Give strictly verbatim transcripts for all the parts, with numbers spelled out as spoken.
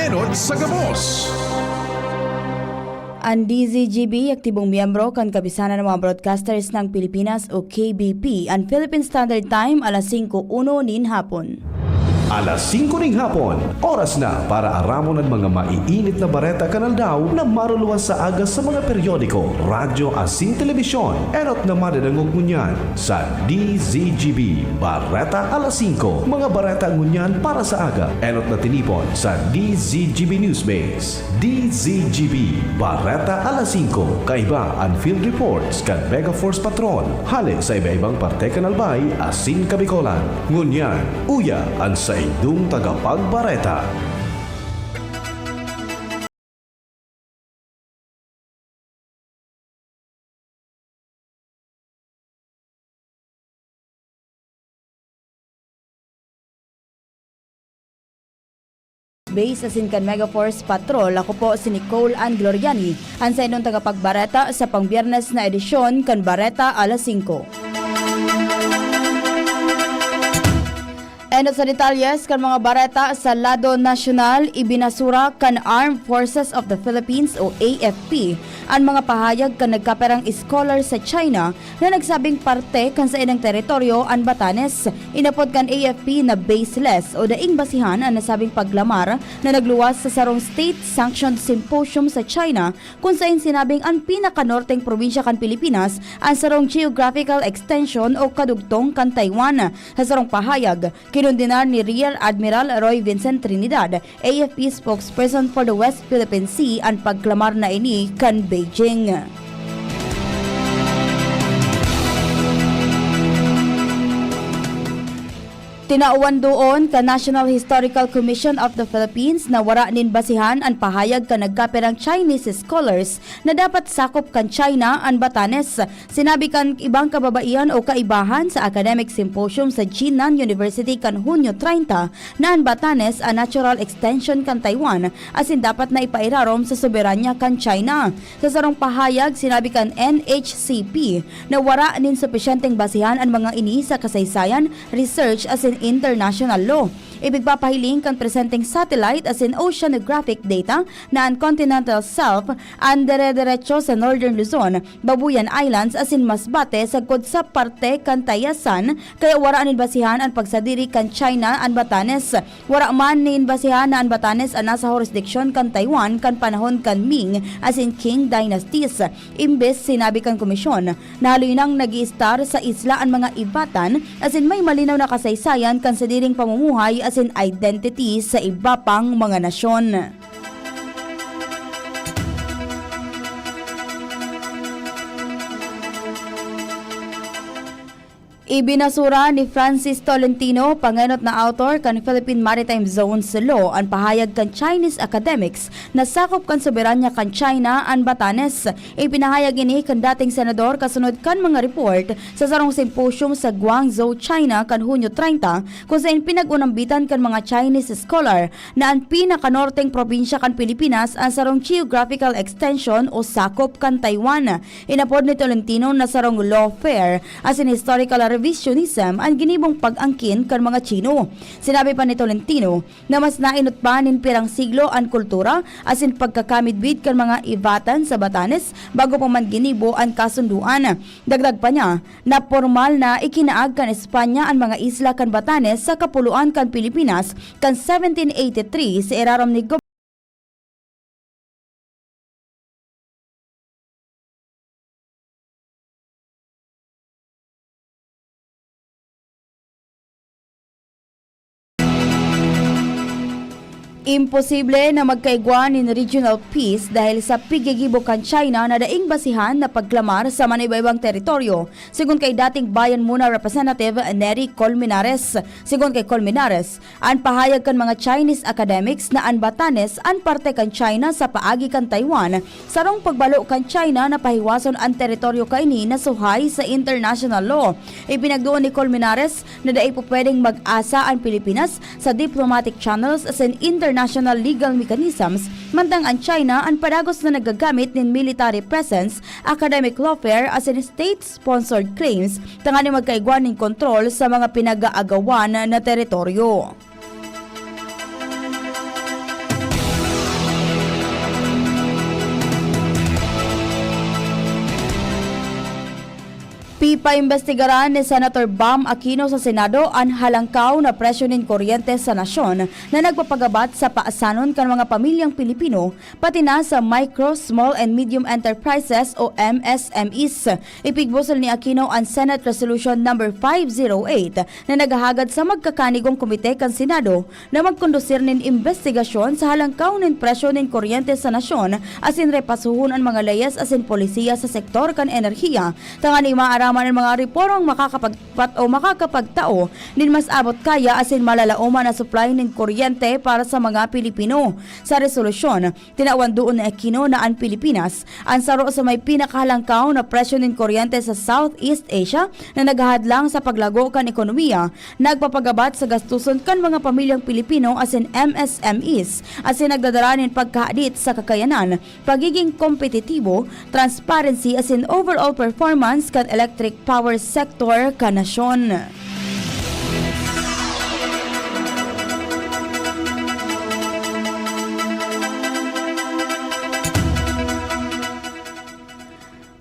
Enot sa gabos. An D Z G B, aktibong miyembro kan Kapisanan ng mga Broadcasters ng Pilipinas o K B P. An Philippine Standard Time, alas singko uno nin hapon. Alas singko ning hapon, oras na para aramon an mga maiinit na bareta kan aldaw na maruluwas sa aga sa mga periodiko, radyo asin telebisyon. Enot na madadangog ngunyan sa D Z G B Bareta Alas Singko. Mga bareta ngunyan para sa aga, enot na tinipon sa D Z G B Newsbase. D Z G B Bareta Alas Singko. Kaiba an field reports kan Megaforce Patrol hale sa iba-ibang parte kan Albay asin Kabicolan. Ngunyan, uya an saindong tagapagbareta. Base asin kan Megaforce Patrol, ako po si Nicole Ann Gloriani, an saindong tagapagbareta sa pang-Biyernes na edisyon kan Bareta Alas Singko. Enot sa detalyes kan mga bareta sa lado nasyonal, ibinasura kan Armed Forces of the Philippines o A F P an mga pahayag kan nagkaperang scholar sa China na nagsabing parte kan saindang teritoryo an Batanes. Inapod kan A F P na baseless o daing basihan an nasabing pagklamar na nagluwas sa sarong state-sanctioned symposium sa China, kun saen sinabing an pinakanorteng probinsya kan Pilipinas an sarong geographical extension o kadugtong kan Taiwan. Sa sarong pahayag, kinondenar ni Rear Admiral Roy Vincent Trinidad, A F P spokesperson for the West Philippine Sea, an pagklamar na ini kan Beijing. Tinawan duon kan National Historical Commission of the Philippines na wara nin basihan an pahayag kan nagkaperang Chinese scholars na dapat sakop kan China an Batanes. Sinabi kan ibang kababaihan o kaibahan sa academic symposium sa Jinan University kan Hunyo treinta na an Batanes an natural extension kan Taiwan asin dapat na ipairarom sa soberanya kan China. Sa sarong pahayag, sinabi kan N H C P na wara nin supisyenteng basehan an mga ini sa kasaysayan, research asin international law. Ipigpapahiling kan presenteng satellite asin oceanographic data na an continental shelf an dire-diretso sa Northern Luzon, Babuyan Islands asin Masbate sagkod sa parte kan Tayasan, kaya wara nin basehan an pagsadiri kan China an Batanes. Wara man nin basehan na an Batanes an nasa horisdiksyon kan Taiwan kan panahon kan Ming asin Qing dynasties. Imbes sinabi kan komisyon na haloy nang nag-iistar sa isla an mga Ivatan asin may malinaw na kasaysayan kan sadiring pamumuhay asin identity sa iba pang mga nasyon. Ibinasura ni Francis Tolentino, pangenot na author kan Philippine Maritime Zones Law, an pahayag kan Chinese academics na sakop kan soberanya kan China an Batanes. Ipinahayag ini kan dating senador kasunod kan mga report sa sarong symposium sa Guangzhou, China, kan Hunyo treinta, kun saen pinag-unambitan kan mga Chinese scholar na an pinakanorteng probinsya kan Pilipinas an sarong geographical extension o sakop kan Taiwan. Inapod ni Tolentino na sarong lawfare asin historical revisionism an ginibong pag-angkin kan mga Chino. Sinabi pa ni Tolentino na mas nainot pa nin pirang siglo an kultura asin pagkakamidbid kan mga Ivatan sa Batanes bago pa man ginibo an kasundoan. Dagdag pa niya na pormal na ikinaag kan Espanya an mga isla kan Batanes sa kapuloan kan Pilipinas kan seventeen eighty-three sa irarom ni Gob- Imposible na magkaigwa nin regional peace dahil sa piggigibo kan China na daing basihan na pagklamar sa maniba-ibang teritoryo, sigon kay dating Bayan Muna Representative Nery Colmenares. Sigon kay Colmenares, an pahayag kan mga Chinese academics na an Batanes an parte kan China sa paagi kan Taiwan, sarong pagbalo kan China na pahiwason an teritoryo kaini na suhay sa international law. Ipinagduon ni Colmenares na dai po pwedeng mag-asa an Pilipinas sa diplomatic channels asin international legal mechanisms, mantang an China an padagos na nagagamit nin military presence, academic lawfare asin state-sponsored claims tanganing magkaigwa nin kontrol sa mga pinag-aagawan na teritoryo. Pipaimbestigaran ni Senator Bam Aquino sa Senado an halangkaw na presyo nin kuryente sa nasyon na nagpapagabat sa paasanon kan mga pamilyang Pilipino, pati na sa micro, small and medium enterprises o M S M Es. Ipigbusol ni Aquino an Senate Resolution Number five zero eight na naghahagad sa magkakanigong komite kan Senado na magkondusir nin imbestigasyon sa halangkaw nin presyo nin kuryente sa nasyon asin repasuhon an mga leyes asin polisiya sa sektor kan enerhiya, tanganing maaraman an mga reformang makakapagpat o makakapagtao nin mas abot kaya asin malalaoman na supply nin kuryente para sa mga Pilipino. Sa resolusyon, tinawan duon ni Aquino na an Pilipinas an saro sa may pinakahalangkaw na presyo nin kuryente sa Southeast Asia na naghahadlang sa paglago kan ekonomiya, nagpapagabat sa gastuson kan mga pamilyang Pilipino asin M S M Es, asin nagdadara nin pagkahadit sa kakayanan, pagiging kompetitibo, transparency asin overall performance kan electric power sector kan nasyon.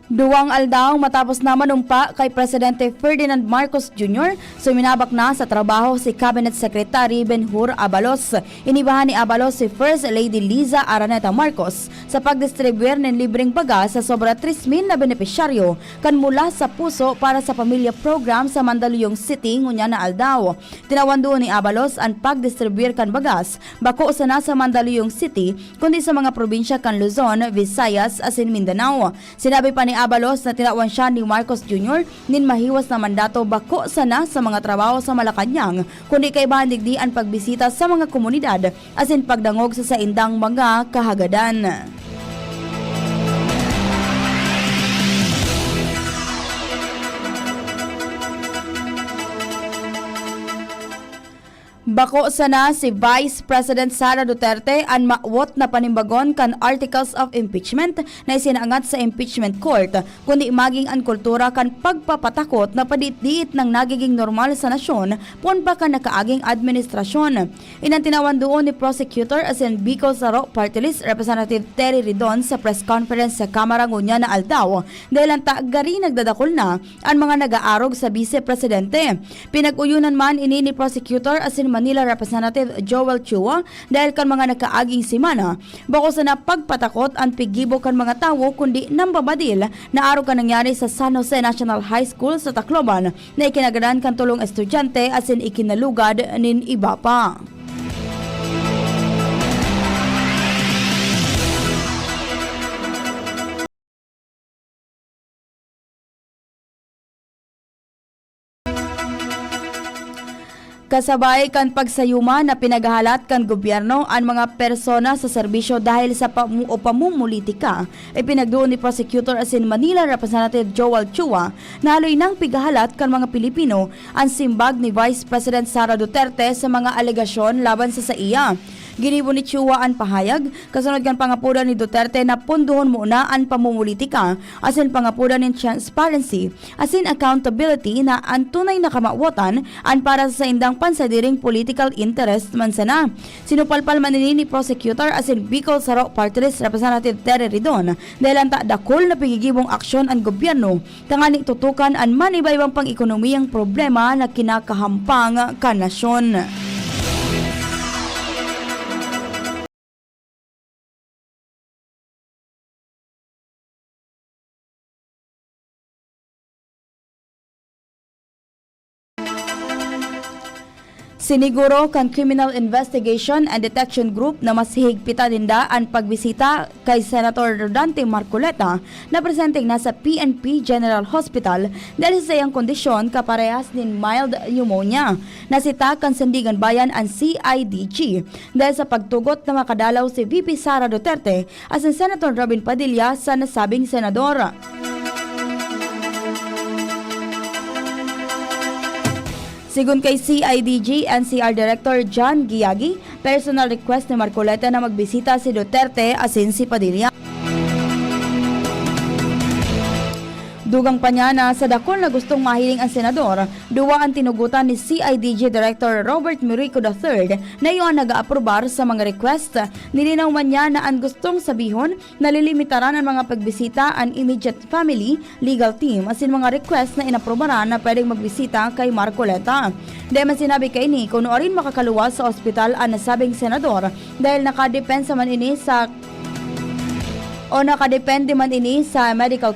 Duwang aldaw matapos na manumpa kay Presidente Ferdinand Marcos Junior, suminabak na sa trabaho si Cabinet Secretary Ben-Hur Abalos. Inibahan ni Abalos si First Lady Liza Araneta Marcos sa pagdistribuyar nin libreng baga sa sobra tres mil na benepisyaryo kan Mula sa Puso para sa Pamilya program sa Mandaluyong City ngunyan na aldaw. Tinawan duon ni Abalos an pagdistribuyar kan bagas, bako sana sa Mandaluyong City, kundi sa mga probinsya kan Luzon, Visayas, asin Mindanao. Sinabi pa ni Abalos na tinawan siya ni Marcos Junior nin mahiwas na mandato bako sana sa mga trabaho sa Malacañang, kundi kaibahan digdi an pagbisita sa mga komunidad asin pagdangog sa saindang mga kahagadan. Bako sana si Vice President Sara Duterte an mawot na panimbagon kan articles of impeachment na isinaangat sa impeachment court, kundi maging an kultura kan pagpapatakot na padiit-diit nang nagiging normal sa nasyon poon pa kan nakaaging administrasyon. Iyan an tinawan duon ni Prosecutor asin Bicol Saro Party List Representative Terry Ridon sa press conference sa Kamara ngunyan na aldaw, dahel an tagari nagdadakul na an mga nag-aarog sa Bise Presidente. Pinag-uyonan man ini ni Prosecutor asin Manila Representative Joel Chua dahel kan mga nakaaging semana, bako sana pagpatakot an piggibo kan mga tawo kundi nambabadil na arog kan nangyari sa San Jose National High School sa Tacloban na ikinagadan kan tolong estudyante asin ikinalugad nin iba pa. Kasabay kan pagsayuma na pinaghahalat kan gobyerno an mga persona sa serbisyo dahil sa pamu-, o pamumulitika, ipinagduon ni Prosecutor asin Manila Representative Joel Chua na haloy nang pighahalat kan mga Pilipino an simbag ni Vice President Sara Duterte sa mga alegasyon laban sa saiya. Ginibo ni Chua an pahayag kasunod kan pangapodan ni Duterte na pondohon muna an pamumulitika asin pangapodan nin transparency asin accountability na an tunay na kamawotan an para sa saindang pansadiring political interest man sana. Sinupalpal man ini ni Prosecutor asin Bicol Saro Party List Representative Terry Ridon dahil anta dakul na pigigibong aksyon an gobyerno tanganing tutukan an manibaybang pang-ekonomiyang problema na kinakahampang kan nasyon. Siniguro kan Criminal Investigation and Detection Group na mas hihigpitan ninda an pagbisita kay Senator Rodante Marcoleta na presenteng nasa P N P General Hospital dahil sa saiyang kondisyon kaparehas nin mild pneumonia. Nasita kan Sandigan Bayan an C I D G dahil sa pagtugot na makadalaw si V P Sara Duterte asin Senator Robin Padilla sa nasabing senador. Sigon kay C I D G N C R Director John Giagi, personal request ni Marcoleta na magbisita si Duterte asin si Padilla. Dugang pa niya na sa dakul na gustong mahiling an senador, duwa an tinugotan ni C I D G Director Robert Mirico the third na iyo an nag-aaprobar sa mga request. Nilinaw man niya na an gustong sabihon, nalilimitaran an mga pagbisita an immediate family, legal team, asin mga request na inaprobaran na pwedeng magbisita kay Marcoleta. Dai man sinabi kaini kun nuarin makakaluwas sa ospital an nasabing senador, dahil nakadepensa man ini sa, o nakadepende man ini sa medical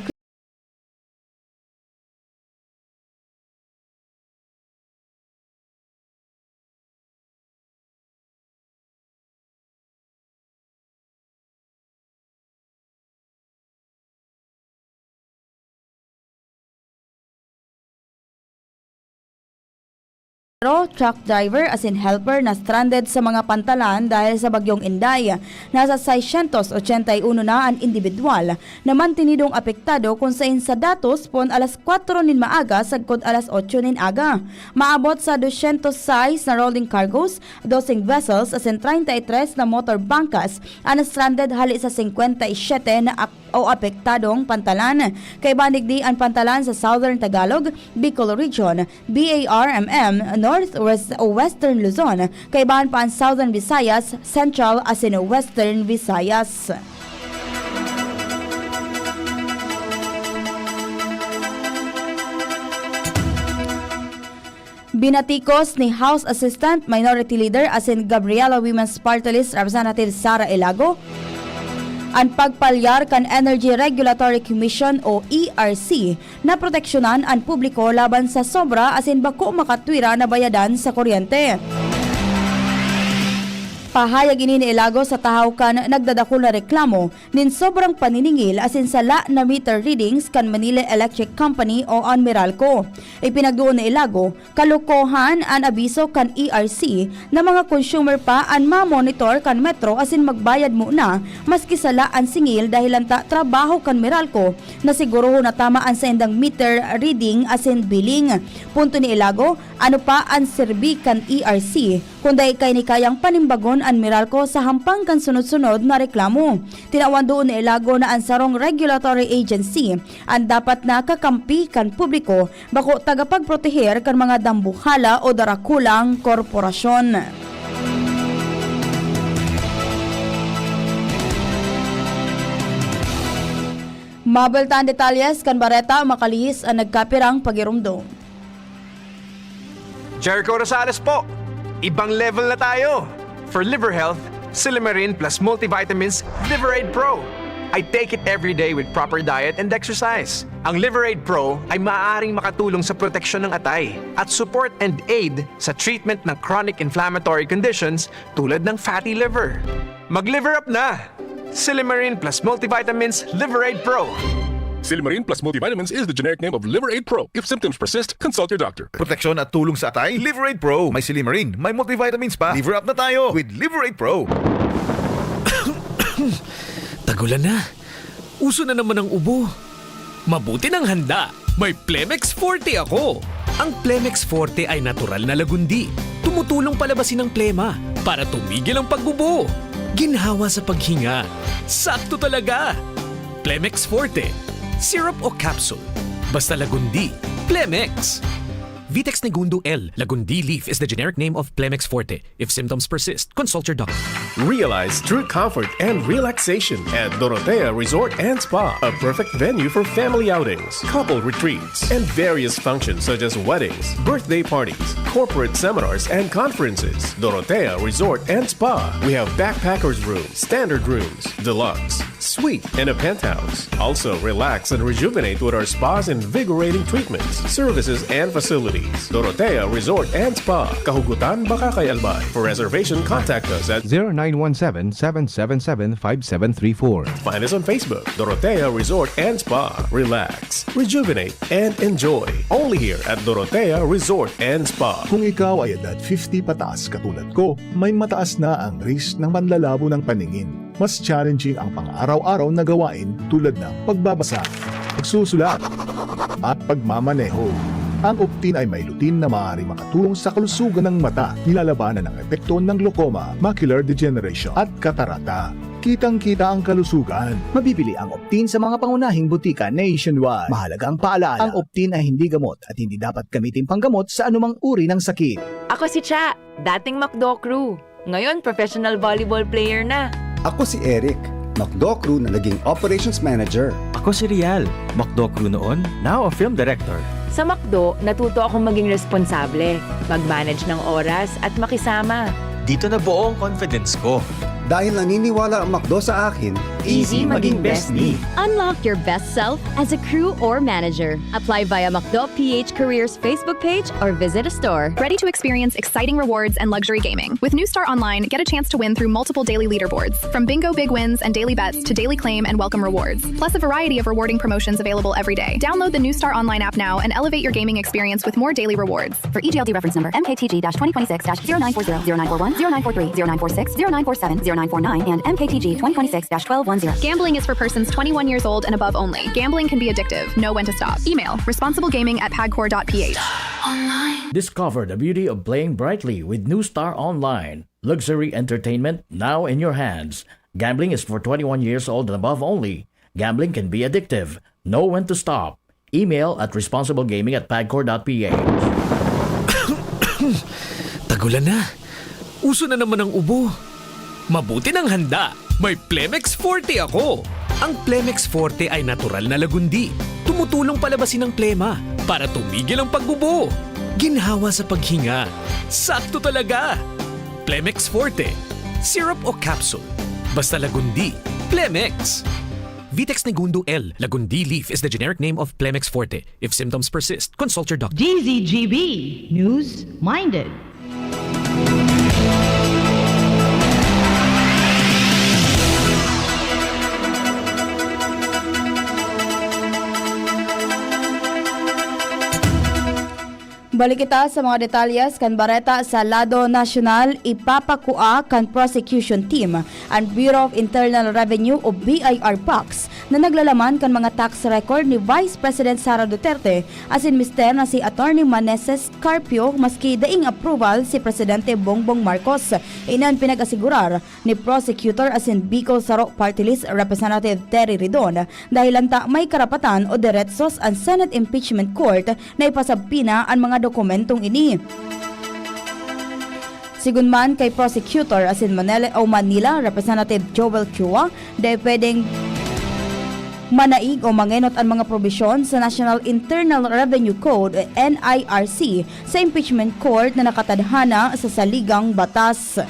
Pero truck driver asin helper na stranded sa mga pantalan dahil sa Bagyong Inday. Nasa seiscientos ochenta y uno na an indibidwal na mantinidong apektado, kun saen sa datos, pon alas kwatro nin maaga sagkod alas otso nin aga, maabot sa dosyentos sais na rolling cargos, doseng vessels asin treinta y tres na motor bangkas an stranded hale sa singkwenta y siyete na ak-, o apektadong pantalan. Kaiba digdi an pantalan sa Southern Tagalog, Bicol Region, B A R M M, North West, Western Luzon, kaibahan pa an Southern Visayas, Central asin Western Visayas. Binatikos ni House Assistant Minority Leader asin Gabriela Women's Party List Representative Sara Elago an pagpalyar kan Energy Regulatory Commission o E R C na proteksyonan an publiko laban sa sobra asin bako makatwira na bayadan sa kuryente. Pahayag ini ni Elago sa tahaw kan nagdadakul na reklamo nin sobrang paniningil asin sala na meter readings kan Manila Electric Company o an Meralco. Ipinagduon ni Elago, kalokohan an abiso kan E R C na mga consumer pa an mamonitor kan Metro asin magbayad muna maski sala an singil, dahilan ta trabaho kan Meralco na sigurohon na tama an saindang meter reading asin billing. Punto ni Elago, ano pa an serbi kan E R C kun dai kaini kayang panimbagon an Meralco sa hampang kan sunod-sunod na reklamo? Tinawan duon ni Elago na an sarong regulatory agency an dapat na kakampi kan publiko, bako tagapagproteher kan mga dambuhala o darakulang korporasyon. Mabulta an detalyes kan bareta, makalihis an nagkapirang pagirumdom. Jericho Rosales po! Ibang level na tayo! For liver health, Silymarin plus multivitamins Liver Aid Pro. I take it every day with proper diet and exercise. Ang Liver Aid Pro ay maaaring makatulong sa proteksyon ng atay at support and aid sa treatment ng chronic inflammatory conditions tulad ng fatty liver. Mag-liver up na! Silymarin plus multivitamins Liver Aid Pro. Silymarin plus multivitamins is the generic name of Liver Aid Pro. If symptoms persist, consult your doctor. Proteksyon at tulong sa atay, Liver Aid Pro. May silymarin, may multivitamins pa. Liver up na tayo with Liver Aid Pro. Tagulan na. Uso na naman ang ubo. Mabuti nang handa. May Plemex Forte ako. Ang Plemex Forte ay natural na lagundi. Tumutulong palabasin ang plema para tumigil ang pag-ubo. Ginhawa sa paghinga. Sakto talaga! Plemex Forte. Syrup o capsule. Basta lagundi. Plemex. Vitex Negundo L. Lagundi leaf is the generic name of Plemex Forte. If symptoms persist, consult your doctor. Realize true comfort and relaxation at Dorotea Resort and Spa, a perfect venue for family outings, couple retreats, and various functions such as weddings, birthday parties, corporate seminars, and conferences. Dorotea Resort and Spa. We have backpackers room, standard rooms, deluxe, suite, and a penthouse. Also, relax and rejuvenate with our spa's invigorating treatments, services, and facilities. Dorotea Resort and Spa, Kahugutan, Bacacay, Albay. For reservation, contact us at zero nine one seven, seven seven seven, five seven three four. Find us on Facebook, Dorotea Resort and Spa. Relax, rejuvenate, and enjoy. Only here at Dorotea Resort and Spa. Kung ikaw ay edad fifty pataas katulad ko, may mataas na ang risk ng panlalabo ng paningin. Mas challenging ang pang-araw-araw na gawain tulad ng pagbabasa, pagsusulat, at pagmamaneho. Ang Optin ay may lutein na maaaring makatulong sa kalusugan ng mata, nilalabanan ang epekto ng glaucoma, macular degeneration, at katarata. Kitang-kita ang kalusugan. Mabibili ang Optin sa mga pangunahing butika nationwide. Mahalagang paalala, ang Optin ay hindi gamot at hindi dapat gamitin panggamot sa anumang uri ng sakit. Ako si Cha, dating McDo crew. Ngayon, professional volleyball player na. Ako si Eric, McDo crew na naging operations manager. Ako si Rial, McDo crew noon, now a film director. Sa McDo, natuto akong maging responsable, mag-manage ng oras at makisama. Dito nabuo ang confidence ko. Dahil naniniwala ang McDo sa akin, easy maging best me. Unlock your best self as a crew or manager. Apply via McDo P H Careers Facebook page or visit a store. Ready to experience exciting rewards and luxury gaming? With New Star Online, get a chance to win through multiple daily leaderboards, from bingo big wins and daily bets to daily claim and welcome rewards, plus a variety of rewarding promotions available every day. Download the New Star Online app now and elevate your gaming experience with more daily rewards. For E G L D reference number M K T G dash twenty twenty-six dash zero nine four zero, zero nine four one, zero nine four three, zero nine four six, zero nine four seven, zero nine four nine, and M K T G twenty twenty-six dash twelve one zero. Gambling is for persons twenty-one years old and above only. Gambling can be addictive. Know when to stop. Email responsiblegaming at pagcor dot P H. Discover the beauty of playing brightly with New Star Online. Luxury entertainment now in your hands. Gambling is for twenty-one years old and above only. Gambling can be addictive. Know when to stop. Email at responsiblegaming at pagcor dot P H. Tagulan na. Uso na naman ang ubo. Mabuti nang handa. May Plemex Forte ako. Ang Plemex Forte ay natural na lagundi. Tumutulong palabasin ang plema para tumigil ang pag-ubo. Ginhawa sa paghinga. Sakto talaga. Plemex Forte. Syrup o capsule. Basta lagundi. Plemex. Vitex negundo L. Lagundi leaf is the generic name of Plemex Forte. If symptoms persist, consult your doctor. D Z G B News Minded. Balik kita sa mga detalyes kan bareta sa lado nasyonal. Ipapakua kan prosecution team an Bureau of Internal Revenue o B I R box na naglalaman kan mga tax record ni Vice President Sara Duterte asin mister na si Attorney Meneses Carpio, maski daing approval si Presidente Bongbong Marcos. Ini an pinag-asigurar ni Prosecutor asin Bicol Saro Party List Representative Terry Ridon, dahilan ta may karapatan o deretsos an Senate Impeachment Court na ipasabpina an mga dokumentong ini. Sigon man kay Prosecutor asin Manila, o Manila Representative Joel Chua, dai pwedeng manaig o mangenot an mga probisyon sa National Internal Revenue Code o N I R C sa impeachment court na nakatadhana sa saligang batas.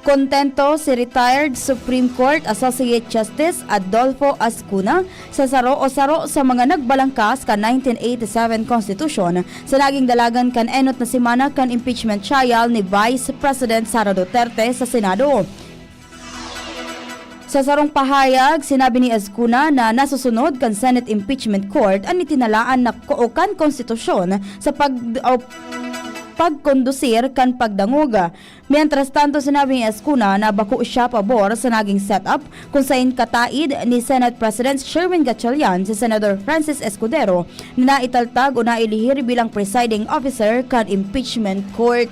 Kontento si retired Supreme Court Associate Justice Adolfo Azcuna sa saro o saro sa mga nagbalangkas kan nineteen eighty-seven Constitution sa naging dalagan kan enot na semana kan impeachment trial ni Vice President Sara Duterte sa Senado. Sa sarong pahayag, sinabi ni Azcuna na nasusunod kan Senate Impeachment Court an itinalaan na ko-, o kan konstitusyon sa pag-, o pagkondusir kan pagdangog. Mientras tanto, sinabi ni Azcuna na bako siya pabor sa naging setup kung sain kataid ni Senate President Sherwin Gatchalian si Senador Francis Escudero na naitaltag o nailihir bilang presiding officer kan impeachment court.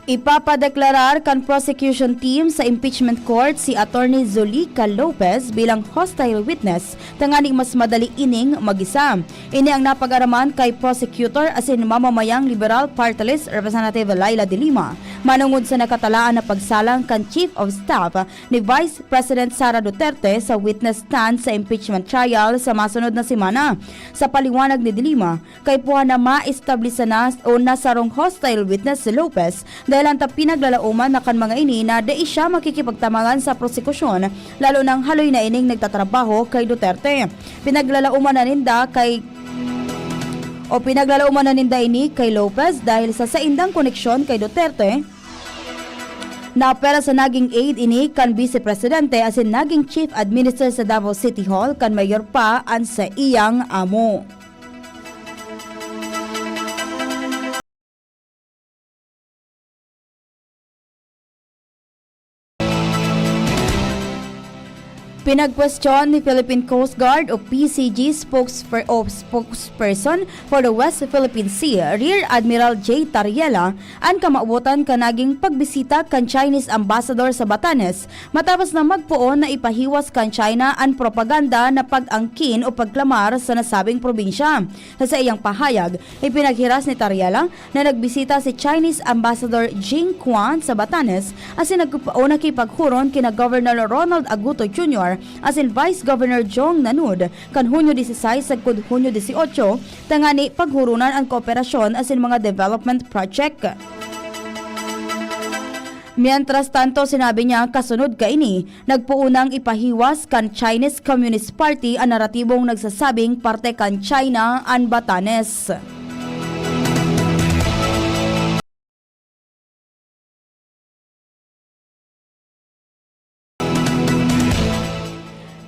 Ipapadeklarar kan prosecution team sa impeachment court si Attorney Zuleika Lopez bilang hostile witness tanganing mas madali ining magisa. Ini ang napag-araman kay Prosecutor asin mamamayang Liberal Party List Representative Leila de Lima, manongod sa nakatalaan na pagsalang kan Chief of Staff ni Vice President Sara Duterte sa witness stand sa impeachment trial sa masunod na semana. Sa paliwanag ni de Lima, kaipuhan na maestablisa na o na sarong hostile witness si Lopez, dahilan ta pinaglalaoman na kan mga ini na dai siya makikipagtabangan sa prosekusyon, lalo nang haloy na ining nagtatrabaho kay Duterte. Pinaglalaoman na ninda kay, o pinaglalaoman na ninda ini kay Lopez dahil sa saindang koneksyon kay Duterte. Naapela sa naging aide ini kan Vice Presidente asin naging Chief Administrator sa Davao City Hall kan mayor pa an saiyang amo. Pinagkwestiyon ni Philippine Coast Guard o P C G spokesper-, o spokesperson for the West Philippine Sea, Rear Admiral J Tariela, an kamawotan kan naging pagbisita kan Chinese ambassador sa Batanes, matapos na magpoon na ipahiwas kan China an propaganda na pag-angkin o pagklamar sa nasabing probinsya. Sa saiyang pahayag, ipinaghiras ni Tariela na nagbisita si Chinese Ambassador Jing Quan sa Batanes asin nagpa-, o nakipaghuron kina Governor Ronald Aguto Junior asin Vice Governor Jong Nanud kan Hunyo dieciséis sagkod Hunyo dieciocho, tangani paghuronan an kooperasyon asin mga development project. Mientras tanto, sinabi niya, kasunod kaini, nagpoon nang ipahiwas kan Chinese Communist Party an naratibong nagsasabing parte kan China an Batanes.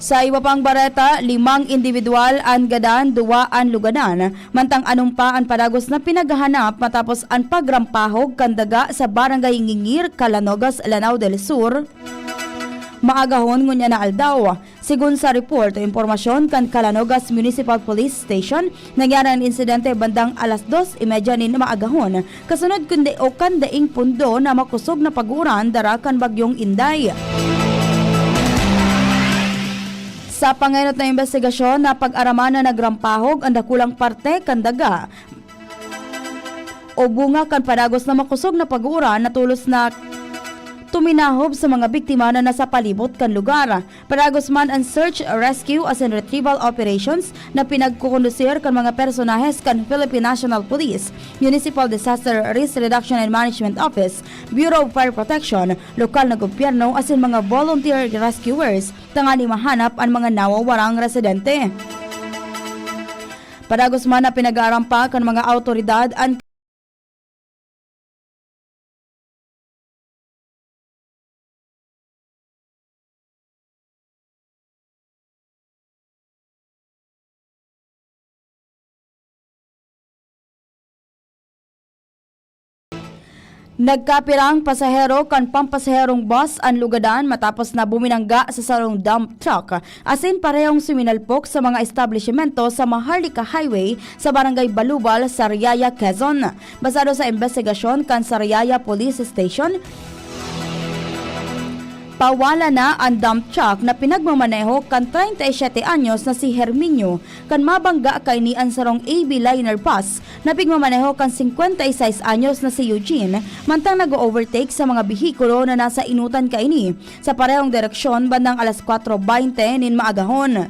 Sa iba pang bareta, limang indibidwal an gadan, duwa an luganan, mantang anom pa an padagos na pinaghahanap matapos an pagrampahog kan daga sa Barangay Ngingir, Calanogas, Lanao del Sur, maagahon ngunyan na aldaw. Segun sa report o impormasyon kan Calanogas Municipal Police Station, nangyari an insidente bandang alas dos y media nin maagahon, kasunod kundi o kan daing pundo na makosog na pag-uuran dara kan Bagyong Inday. Sa pangenot na imbestigasyon, napag-araman na nagrampahog an dakulang parte kan daga o bunga kan padagos na makosog na pag-uuran na tolos na tuminahob sa mga biktima na nasa palibot kan lugar. Padagos man an search, rescue asin retrieval operations na pinagkokondusir kan mga personahes kan Philippine National Police, Municipal Disaster Risk Reduction and Management Office, Bureau of Fire Protection, lokal na gobyerno asin mga volunteer rescuers tangani mahanap an mga nawawarang residente. Padagos man na pinag-aarampa kan mga awtoridad an Nagkapirang pasahero kan pampasaherong bus an lugadan matapos na buminangga sa sarong dump truck asin parehong suminalpok sa mga establishemento sa Maharlika Highway sa Barangay Balubal, Sariaya, Quezon. Basado sa imbestigasyon kan Sariaya Police Station, pawala na an dump truck na pinagmamaneho kan treinta y siete anyos na si Herminio kan mabangga kaini an sarong A B Liner bus na pigmamaneho kan singkwenta y seis anyos na si Eugene, mantang nag-o-overtake sa mga behikulo na nasa enotan kaini sa parehong direksyon bandang alas kwatro beinte nin maagahon.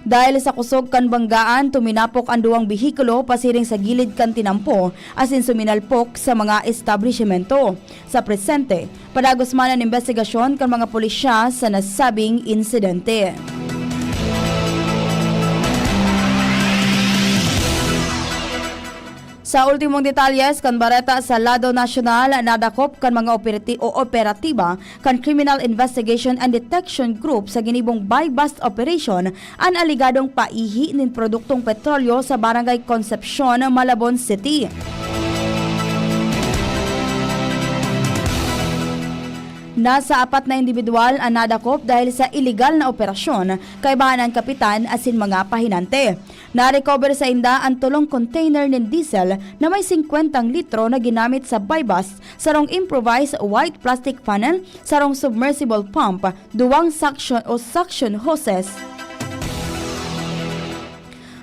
Dahil sa kusog kan banggaan, tuminapok an duwang behikulo pasiring sa gilid kan tinampo asin suminalpok sa mga establishemento. Sa presente, padagos man an imbestigasyon kan mga pulisya sa nasabing insidente. Sa ultimong detalyes kan bareta sa lado nasyonal, nadakop kan mga operati-, o operatiba kan Criminal Investigation and Detection Group sa ginibong buy-bust operation an aligadong paihi nin produktong petrolyo sa Barangay Concepcion, Malabon City. Nasa apat na indibidwal an nadakop dahil sa iligal na operasyon, kaibahan an kapitan asin mga pahinante. Na-recover sainda an tolong container nin diesel na may singkwentang litro na ginamit sa buy-bust, sarong improvised white plastic funnel, sarong submersible pump, duwang suction o suction hoses,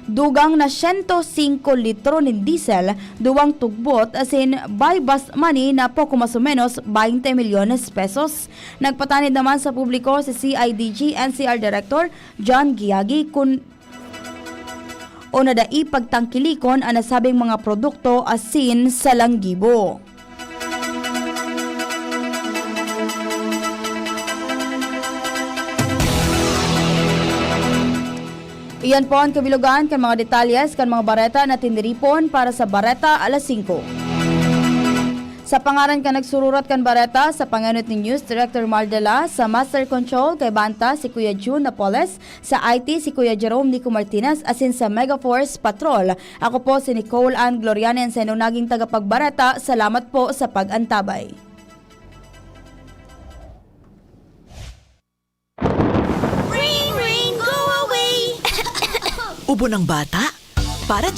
dugang na siyento singko litro nin diesel, duwang tugbot, asin buy-bust money na poko mas o menos baynte milyones pesos. Nagpatanid naman sa publiko si C I D G N C R Director John Giagi kun o na dai pagtangkilikon an nasabing mga produkto asin salanggibo. Iyan po an kabilugan kan mga detalyes kan mga bareta na tiniripon para sa Bareta Alas Singko. Sa pangaran kan nagsururat kan bareta, sa pangenot ni News Director Mardela, sa Master Control, kaibahan ta si Kuya Jun Napoles, sa I T, si Kuya Jerome Nico Martinez, asin sa Megaforce Patrol. Ako po si Nicole Ann Glorianen, sa inyong naging tagapagbareta. Salamat po sa pag-antabay. Ubo ng bata? Para